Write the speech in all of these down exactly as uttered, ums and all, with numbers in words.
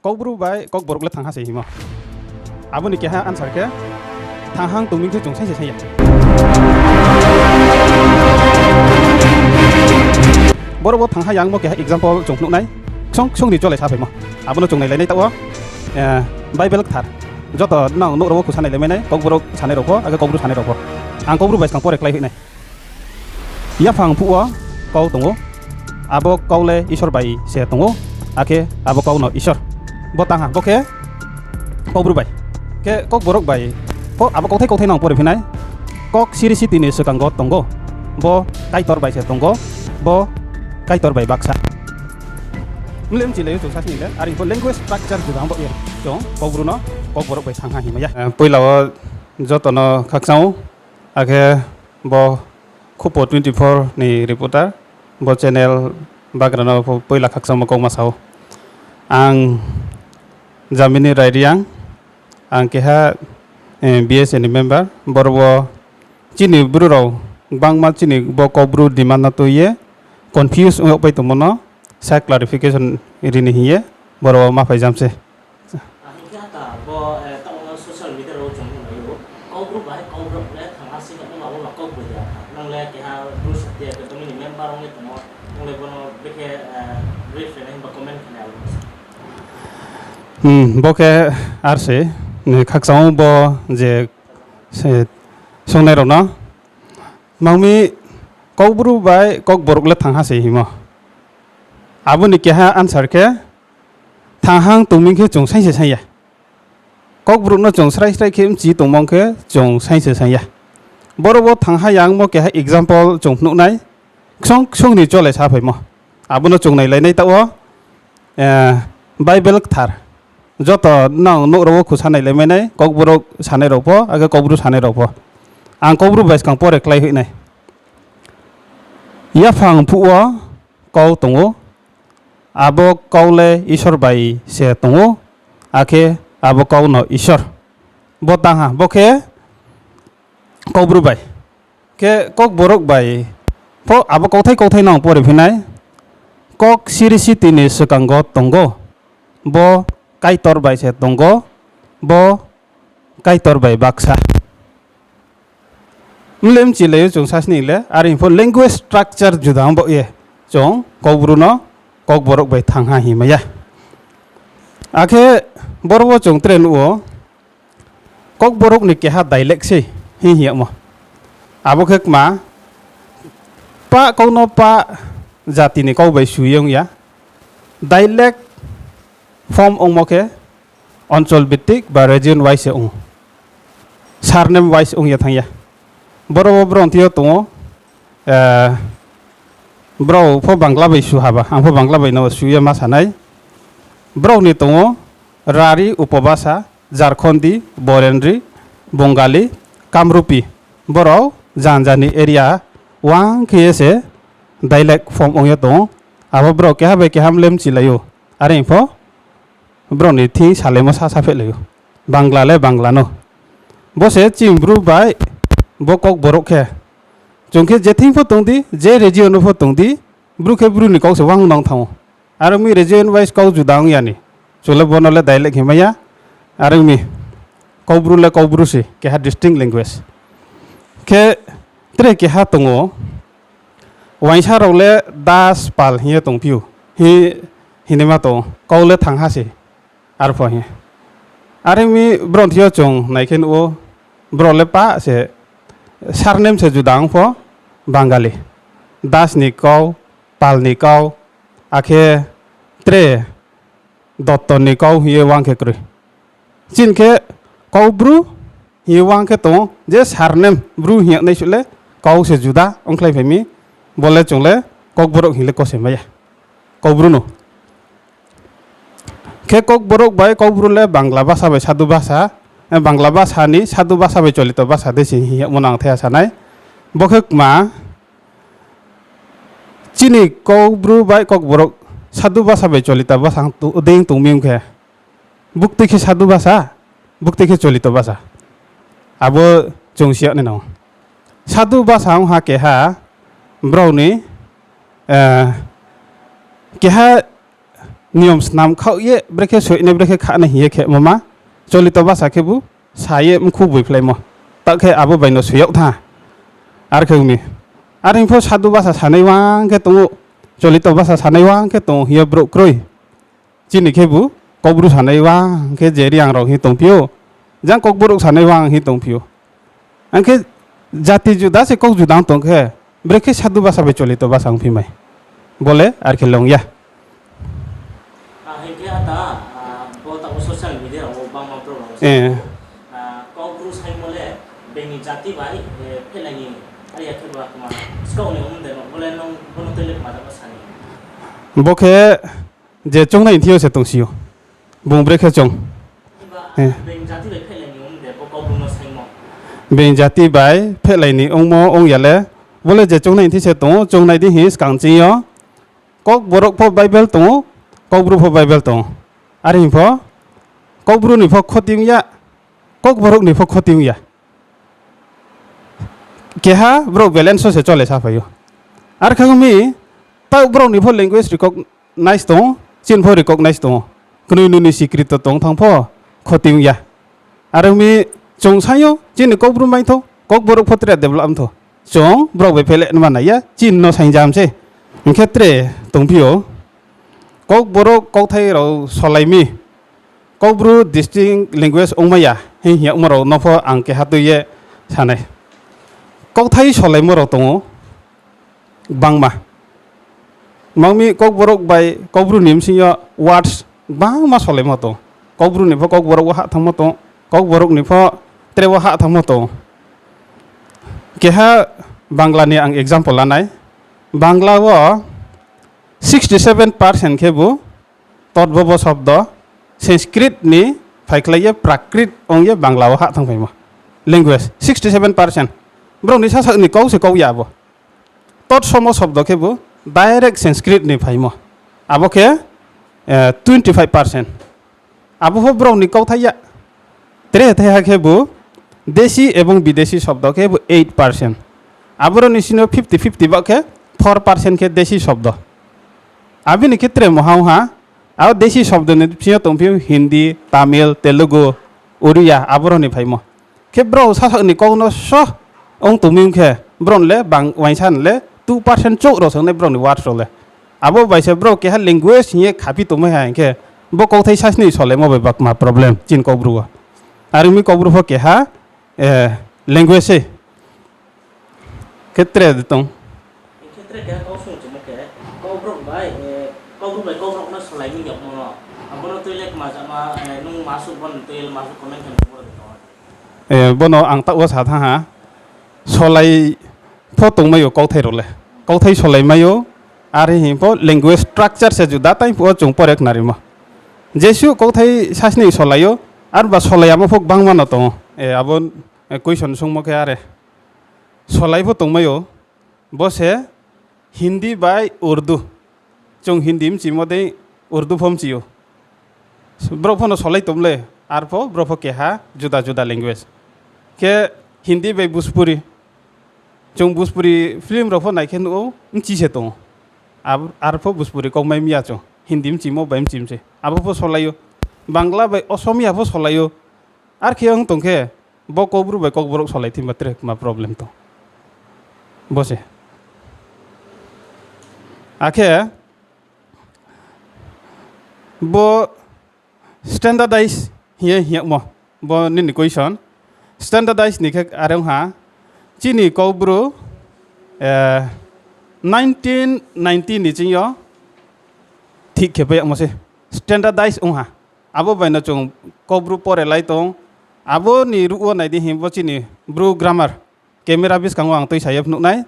Kaubru bai Kokborok le thangha se himo. Abo ni keha answer khe, thanghang tongming khe chung saing se saing ya. Boro bo thangha yangmo keha example chung nuh nai. Ksong ksong ni chole saphaimo. Abo no chung nailai nai taoh wo, eh, Bible kthar. Joto nang nouh rao wo khusa nailai mai nai, Kokborok sanai rao pho, akhe Kaubru sanai rao pho. Ang Kaubru bai skang pore klái hoih nai. Yaphang phuh wo kau tong ou, abo kau le Isor bai se tong ou, akhe abo kau no Isor. Bo tangha, bo khe Kaubru bai. Khe Kokborok bai pho abo kauthai kauthai nang pore phi nai. Kok siri siti ni swkang wo tong ou, bo Kaitor bai se tong ou, bo Kaitor bai baksa. Mle mchilai ou chung sasni le, are pho language structure juda ong baoh ye chung Kaubru no Kokborok bai thangha hingmai ya. Eh, poila wo joto no khakchang ou, akhe bo Khupo twenty-four ni reporter, bo channel bagra no pho poila khakchangmo kauma sa ou. Ang Jamini Rai Reang, ang keha, eh, B S A ni member, boro wo chini Bru rao gbangma chini bo Kaubru demand no tui ye confuse ong yagpai tongmo no sa clarification ri ni hing ye boro wo ma phaijam se. Hing khe ata bo, eh, taoh wo social media rao chung nuh nai ou, Kaubru bai Kokborok le thangha sing ya, nung abo no Kaubru ya. Nung le keha Bru Satya Academy ni member ong ye tong ou, nung le bo no bekhe, eh, brief khe nai himba comment khe nai abo no sa. Hmm, bo khe ar se, ni khakchang ou bo je, se, songnai rao no. Mang mi Kaubru bai Kokborok le thangha se himo. Abo ni keha answer khe, thanghang tongming khe chung saing se saing ya. Kokborok no chung srai srai khe mchi tongmong khe chung saing se saing ya. Boro bo thangha yangmo keha example chung nuh nai. Ksong ksong ni chole saphaimo. Abo no chung nailai nai taoh wo, eh, Bible kthar. Joto nang nouh rao wo khusa nailai mai nai, Kokborok sanai rao pho, akhe Kaubru sanai rao pho. Ang Kaubru bai skang pore klái hoih nai. Yaphang phuh wo kau tong ou, abo kau le Isor bai se tong ou, akhe abo kau no Isor. Bo tangha, bo khe Kaubru bai. Khe Kokborok bai pho abo kauthai kauthai nang pore phi nai. Kok siri siti ni swkang wo tong ou, bo Kaitor bai se tong ou, bo Kaitor bai baksa. Mle mchilai ou chung sasni le, are pho language structure juda ong baoh ye chung Kaubru no Kokborok bai thangha hingmai ya. Akhe boro wo chung tre nuh ou, Kokborok ni keha dialect se hing hing yagmo. Abo khe kma, pah kau no pah jati ni kau bai su ye ong ya. Dialect form ongmo khe অঞ্চল ভিত্তিক ba region wise se ong ou. Surname wise ong ye thanng ya. Boro wo brao ni thing yo tong ou, eh, brao pho Bangla bai su haba, ang pho Bangla bai no su ye ma sa nai. Brao ni tong ou Rari, Upobhasa, Jarkhandi, Borenri, Bongali, Kamrupi. Brao janja ni area wang khe ye se dialect form ong ye tong ou. Abo brao keha bai keha mle mchilai ou. Are pho brao ni thing salaimo sa saphehlai ou. Bangla le Bangla no. Bo se chini Bru bai bo Kokborok khe. Chung khe je thing pho tong di, je region no pho tong di, Bru khe Bru ni kau se wang nang thanng ou. Are ong mi region wise kau juda ong ya ni. Chung le bo no le dialect hingmai ya. Are ong mi Kaubru le Kaubru se, keha distinct language. Khe tre keha tong ou, uaingsa rao le Das Pal hing ye tongphi ou, hi, hingnaima tong ou, kau le thangha se. Arphuh hi. Are ong mi brao ni thing yo chung nai khe nuh ou, brao le pah se surname se juda ong pho, Bangali. Das ni kau, Pal ni kau, akhe tre Dotto ni kau hing ye wang khe kroi. Chini khe Kaubru hing ye wang khe tong ou, je surname Bru hing yag nai suh le kau se juda ongkhlaiphai mi, bo le chung le Kokborok hing le kau se mai ya. Kaubru no. Khe Kokborok bai Kaubru le Bangla basa bai sadu basa, eh, Bangla basa ni sadu basa bai cholito basa dei se hing yagmo no ang thaiha sa nai. Bo khe kma, chini Kaubru bai Kokborok sadu basa bai cholito basa dei tong mi ong khe, buktui khe sadu basa, buktui khe cholito basa. Abo chung si yag nai nang ou. Sadu basa ong ha keha, brao ni, eh, keha niyom snam khaoh ye brekhe soinai brekhe khanai hing ye khemo ma, cholito basa khebu sa ye mkhu boiphlaimo. Taoh khe abo bai no soi yag tha. Arkhe ong mi. Are hing pho sadu basa sanai wang khe tong ou, cholito basa sanai wang khe tong ou hing ye brouh kroi. Chini khebu Kaubru sanai wang khe je Reang rao hing tongphi ou, jang Kokborok sanai wang hing tongphi ou. Ang khe jati juda se kau juda tong khe, brekhe sadu basa bai cholito basa ongphi mai. Bo le ar khe long ya. Kaubru saimo le bini jati bai phehlai ni, are ya khe ba kma, skang ni ong de no, bo le nung bo no tui le kma jama sani. Bo khe je choungnai thing yo se tongsi ou. Bung brekhe choung. Bini jati bai phehlai ni ongmo ong ya le, bo le je choungnai thing se tong ou, choungnai di hing skang ching yo. Kokborok pho Bible tong ou, Kaubru pho Bible tong ou. Are hing pho, Kaubru ni pho khoti ong ya, Kokborok ni pho khoti ong ya. Keha brouh balance wo se chole saphai ou. Arkhe ong mi, taoh brouh ni pho language recognize tong ou, chini pho recognize tong ou. Knoi nini sikrito tong thanng pho khoti ong ya. Are ong mi, chung saing ou, chini Kaubru mai thou, Kokborok pho tre develop thou. Chung brouh bai phehlai nma nai ya, chini no saingjam se. Hing khe tre tongphi ou. Kokborok kauthai rao solai mi, Kaubru distinct language ongmai ya hing hing yagmo rao no pho ang keha tui ye sanai. Kauthai solaimo rao tong ou gbangma. Mang mi Kokborok bai Kaubru ni bsing yo words gbangma solaimo tong ou. Kaubru ni pho Kokborok wo hah thanngmo tong ou, Kokborok ni pho tre wo hah thanngmo tong ou. Keha Bangla ni ang example la nai. Bangla wo sixty seven percent khebu totbobo sobdo Sanskrit ni phaikhlai ye Prakrit ong ye Bangla wo hah thanngphaimo. Language sixty seven percent. Brao ni sasaoh ni kau se kau ya abo. Totsomo sobdo khebu direct Sanskrit ni phaimo. Abo khe twenty five percent. Abo pho brao ni kauthai ya. Tre thaiha khebu Desi ebong Bidesi sobdo khebu eight percent. Aboro ni sini yo fifty fifty baoh khe four percent khe Desi sobdo. Abo ni khe tre mohang ha, abo Desi sobdo ni bsing yo tongphi ou Hindi, Tamil, Telugu, Oriya, aboro ni phaimo. Khe brao sasaoh ni kau no so ong tongmi ong khe, brao le bang uaingsa ni le two percent chouh rao se ong nai brao ni words rao le. Abo bai se brao keha language hing ye khaphi tongmai ha hing khe, bo kauthai sasni solaimo bai ba kma problem chini Kaubru wo. Are ong mi Kaubru pho keha language se. Khe tre de tong. Bono ang taoh wo sa thanng ha, solai pho tongmai ou kauthai rao le. Kauthai solai mai ou, are hing pho language structure se juda tang phuh wo chung pore khnarimo. Jesuh kauthai sasni solai ou, arba solai yamo pho gbangma no tong ou. Abo question sungmo khe are. Solai pho tongmai ou, bo se Hindi bai Urdu. Chung Hindi mchimo dei Urdu pho mchi ou. Brao pho no solai tong le, arpho brao pho keha juda juda language. Khe Hindi bai Bhojpuri. Chung Bhojpuri film rao pho nai khe nuh ou, mchi se tong ou. Arpho Bhojpuri kau mai mi ya chung. Hindi mchimo bai mchim se. Abo pho solai ou. Bangla bai Osomiya pho solai ou. Ar khe ong tong khe, bo Kaubru bai Kokborok solai thing ba tre kma problem tong. Bo se. Akhe, bo standardize hing ye hing yagmo. Bo nini question. Standardize ni khe are ong ha, chini Kaubru nineteen ninety ni ching yo thik khe pai yagmo se. Standardize ong ha. Abo bai no chung Kaubru pore lai tong. Abo ni ruh wo nai di hing bo chini Bru grammar. Camera buskang wo ang tuisa ye phnuh nai.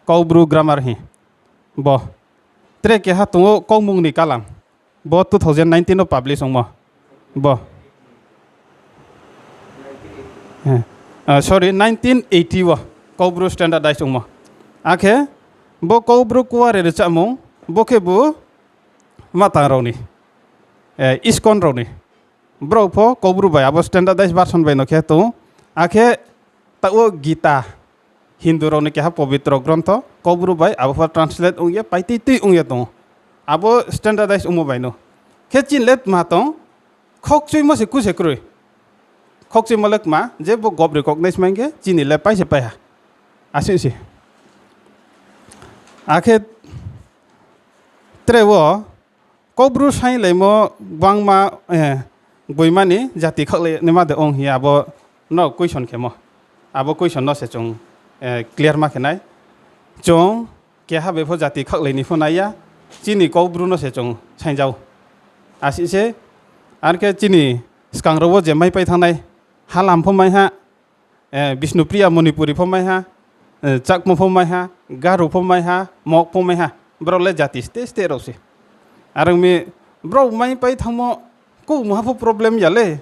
Kaubru grammar hing. Bo. Tre keha tong ou Kaumung ni Kalam. Bo two thousand nineteen wo publish ongmo. Bo. Sorry, nineteen eighty wo Kaubru standardize ongmo. Akhe bo Kaubru kuare rchahmung, bo khebu matang rao ni, ISKCON rao ni. Brao pho Kaubru bai abo standardize version bai no khe tong ou. Akhe taoh wo Gita, Hindu rao ni keha pobitro grontho, Kaubru bai abo pho translate ong ye, paitui tui ong ye tong ou. Abo standardize ongmo bai no. Khe chini le tma tong, khokchuimo se ku se kroi. Khokchuimo le kma, je bo govt recognize mai khe chini le pai se pai ha. Asuh se. Akhe tre wo Kaubru sainglaimo gbangma, eh, gboima ni jati khaohlai naima de ong hing ye abo no question khemo. Abo question no se chung, eh, clear ma khe nai. Chung keha bai pho jati khaohlai ni pho nai ya, chini Kaubru no se chung saingjao. Asuh se, are khe chini skang rao wo je maipai thanngnai, Halam pho mai ha, eh, Bishnupriya Manipuri pho mai ha, eh, Chakma pho mai ha, Garo pho mai ha, Mog pho mai ha, brao le jati state state rao se. Are ong mi brao maipai thanngmo kau mungha pho problem ya le,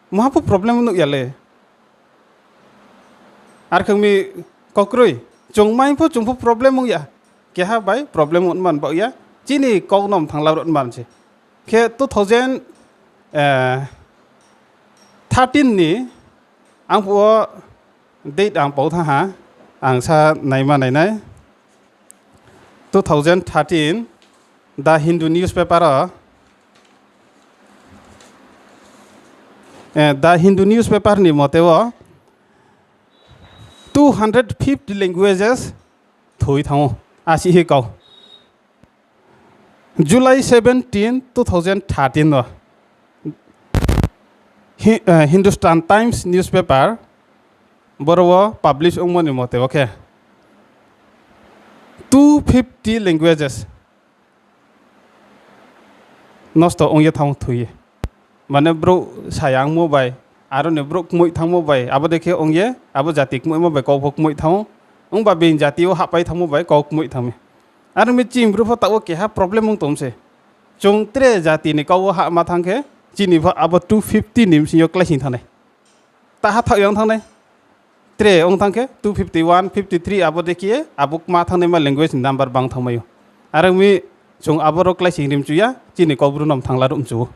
mungha pho problem nuh ya le. Are khe ong mi kau kroi, chung mai pho chung pho problem ong ya, keha bai problem ong man baoh ya, chini kau no mthang la rao man se. Khe two thousand, eh, thirteen ni, ang phuh wo date ang pau thanng ha, ang sa naima nai nai. Two thousand thirteen, The Hindu newspaper wo, eh, The Hindu newspaper ni mote wo two hundred fifty languages thoi thanng ou, asuh hi kau. July seventeen, two thousand thirteen wo Hi-, eh, Hindustan Times newspaper, boro wo publish ongmo ni mote wo khe two fifty languages nosto ong ye thanng thoi ye. Mane brouh sayangmo bai, aro ni brouh kmoih thanngmo bai, abo dei khe ong ye, abo jati kmoihmo bai kau pho kmoih thanng ou. Ongba being jati wo hahpai thanngmo bai kau kmoih thanng mi. Aro mi chini bru pho taoh wo keha problem ong tong se. Chung tre jati ni kau wo hahma thanng khe, chini pho abo two fifty ni bsing yo kláising thanng nai. Taha thaoh yang thanng nai. Tre ong thanng khe two fifty one, fifty three abo dei khe ye, abo kma thanng naima language ni number bang thanngmai ou. Are ong mi chung aboro kláising ri mchu ya, chini Kaubru no mthang la ruh mchu ou.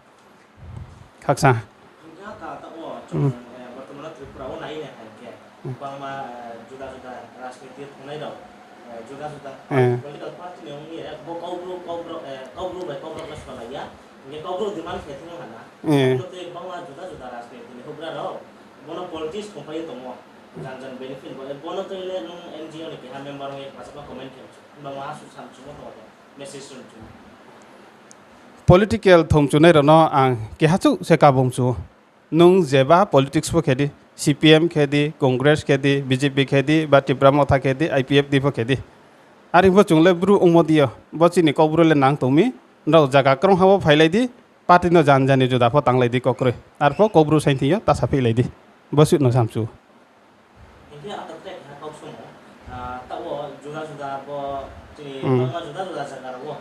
Khaksa. Hingkhe ha ta taoh wo chung, eh, bortoman Tripura wo nai nai hai khe, bangma, eh, juda juda rajniti thanngnai rao, eh, juda juda political party ni ong ye, bo Kaubru, Kaubru, eh, Kaubru bai Kaubru no solai ya, hingkhe Kaubru demand khe thung ha na. Abo tei bangma juda juda rajniti ni houhgra rao, bono politics thongpai ye tongmo, jan jan benefit bo, eh, bono tei le nung N G O ni keha member ong ye kbachama comment khe mchu, bangma asuh sa mchumo tong khe, message rung mchu. Political thongchunai rao no ang keha chouh se kabung chu. Nung jeba politics pho khe di, C P M khe di, Congress khe di, B J P khe di, ba Tipra Motha khe di, I P F T pho khe di. Are pho chung le bru ongmo di yo, bo chini Kaubru le nang tong mi, nrao zaga krongha wo phailai di, party no jan jani juda pho tanglai di kau kroi. Arpho Kaubru saing thing yo ta saphihlai di. Bo suh no samchu. Hingkhe ata tre keha kau somo, ah, taoh wo juda juda bo chini bangma juda juda zaga rao wo,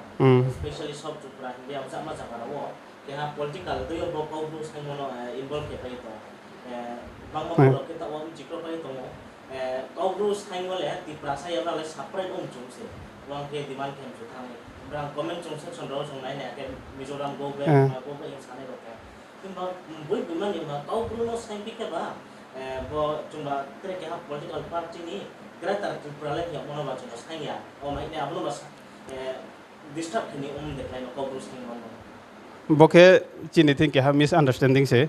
specially South Tripura hingkhe ang chama zaga rao wo, keha political tei yo bo Kaubru saingmo no, eh, involve khe pai tong. Eh, bangma borok khe taoh wo bchikro pai tong ou. Eh, Kaubru saingmo le Tiprasa ya brao le separate ong chung se. Uang khe demand khe mchu thanng. Brang comment chung section rao chung nai nai khe Mizoram go back, go back hing sanai rao khe. Himba boi bimani ma Kaubru no saingphi khe ba, eh, bo chungba tre keha political party ni Greater Tipraland hing yagmo no ba chung no saing ya. O mai ne abo no ba sa-, eh, disturb khe ni um de klái no Kaubru saingmo no. Bo khe chini thing keha misunderstanding se.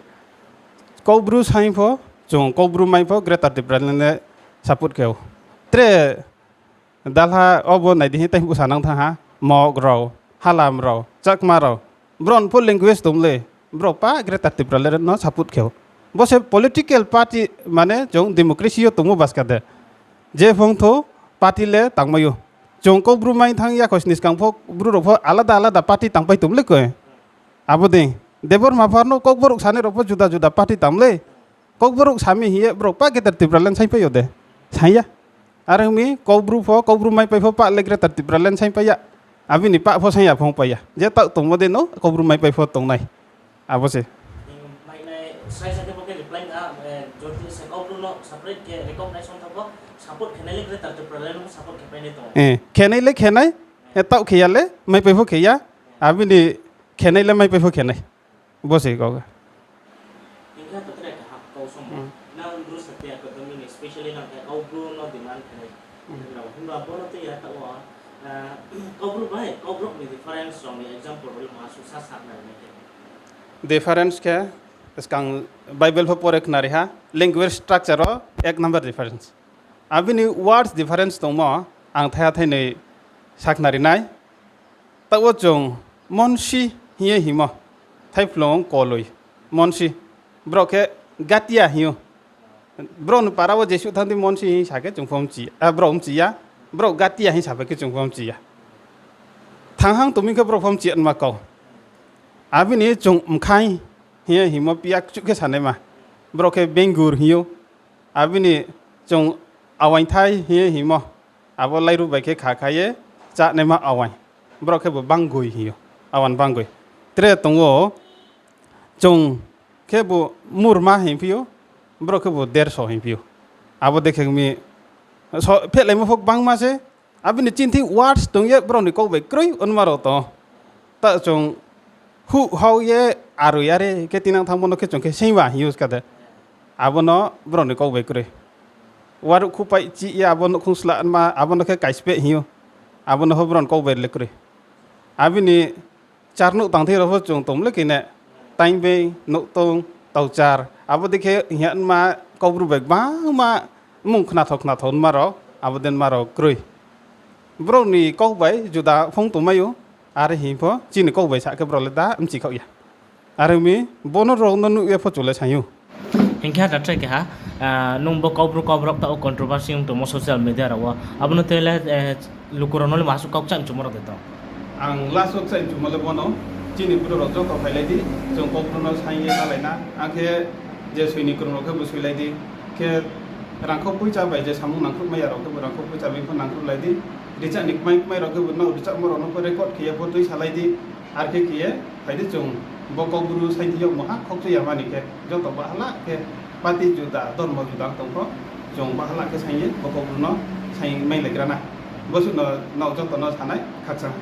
Kaubru saing pho, chung Kaubru mai pho Greater Tipraland le support khe ou. Tre dalha obo nai di hing tei busa nang thanng ha, Mog rao, Halam rao, Chakma rao. Brao pho language tong le, brao pa Greater Tipraland no support khe ou. Bo se political party, mane chung democracy yo tongmo baska de. Je phung tho party le tangmai ou. Chung Kaubru mai thanng ya khosni skang pho, Bru rao pho alada alada party tangpai tong le koi. Abo dei, Debbarma phar no Kokborok sanai rao pho juda juda party tang le. Kokborok sami hing ye brao pa Greater Tipraland saingpai yo de. Saing ya. Are ong mi Kaubru pho, Kaubru maipai pho pa le Greater Tipraland saingpai ya. Abini pa pho saing ya phung pai ya. Je taoh tongmo de no Kaubru maipai pho tongnai. Abo se. Mainai, sai sa khe bo khe reply na, eh, jodi se Kaubru no separate khe recognition tho pho, support khe nai le Greater Tipraland no support khe pai nai tong. Eh, khe nai le khe nai, eh, taoh khe ya le, maipai pho khe ya, abini khe nai le maipai pho khe nai. Bo se kau. Hingkhe to tre kaham kau somo. Nang Bru Satya Academy ni specially nang khe Kaubru no demand khe nai. Himba bono tei ya taoh wo, Kaubru bai Kaubrouh ni difference rao ni example rao le ma suh sa sakhnari nai khe. Difference khe, skang Bible pho pore khnari ha, language structure wo ek number difference. Abini words difference tongmo, ang thaiha thainoi sakhnari nai. Taoh wo chung monsi hing ye hingmo, thaiphlung koloi, monsi. Brouh khe gatia hing ou. Brouh ni para wo jesuh thanng di monsi hing sa khe chung pho mchi, a, brouh mchi ya. Brouh gatia hing sa phai khe chung pho mchi ya. Thanng hang tongmi khe brouh pho mchi ya nma kau. Abini chung mkhaing hing ye hingmo piya kchuh khe sanaima. Brouh khe bengur hing ou. Abini chung awaingthai hing ye hingmo. Abo lairu bai khe kha kha ye chánaima awaing. Brouh khebu banggoi hing ou. Awan banggoi. Tre tong ou, chung khebu murma hingphi ou, brouh khebu derso hingphi ou. Abo dei khe mi so phehlaimo pho gbangma se, abini chini thing words tong ye brouh ni kau bai kroi onma rao tong ou. Ta chung huh hao ye aroi are khe tinang thanngmo no khe chung khe seingba hing ou ska de. Abo no brouh ni kau bai kroi. Waruh khupai chih ye abo nouhkhong sla nma, abo no khe kaispeh hing ou. Abo no pho brouh ni kau bai le kroi. Abini char nouh tang thing rao pho chung tong le khe ne, taingbei, nouhtong, tauchar, abo dei khe hing ye nma Kaubru bai gbangma mung khnathao khnathao nma rao, abo dei nma rao kroi. Brouh ni kau bai juda phong tongmai ou, are hing pho chini kau bai sa khe brouh le da mchi khaoh ya. Are ong mi, bo no rao no nuh ye pho chung le saing ou. Hing khe ha, da tre keha, nung bo Kaubru Kaubrouh taoh wo controversy ong tongmo social media rao wo. Abo no tui le, luku rao no le ma suh kau kchaih mchumo rao de tong? Ang last wo kchaih mchumo le bo no, chini Bru rao joto phailai di, chung Kaubru no saing ye malai na, akhe je soi ni krung rao khebu soilai di, khe rangkhou poicha bai je samung nangkhruh mai ya rao khebu rangkhou poicha bai pho nangkhruhlai di, richah ni kmai kmai rao khebu nrao richahmo rao no pho record khe ye pho tuisalai di, are khe khe ye phai di chung bo Kaubru saing thing yagmo ha khaukchoi ya mani khe joto bahala khe party juda, dormo juda tong pho, chung bahala khe saing ye bo Kaubru no saing mailaigra na. Bo suh no nrao joto no sanai khakchang.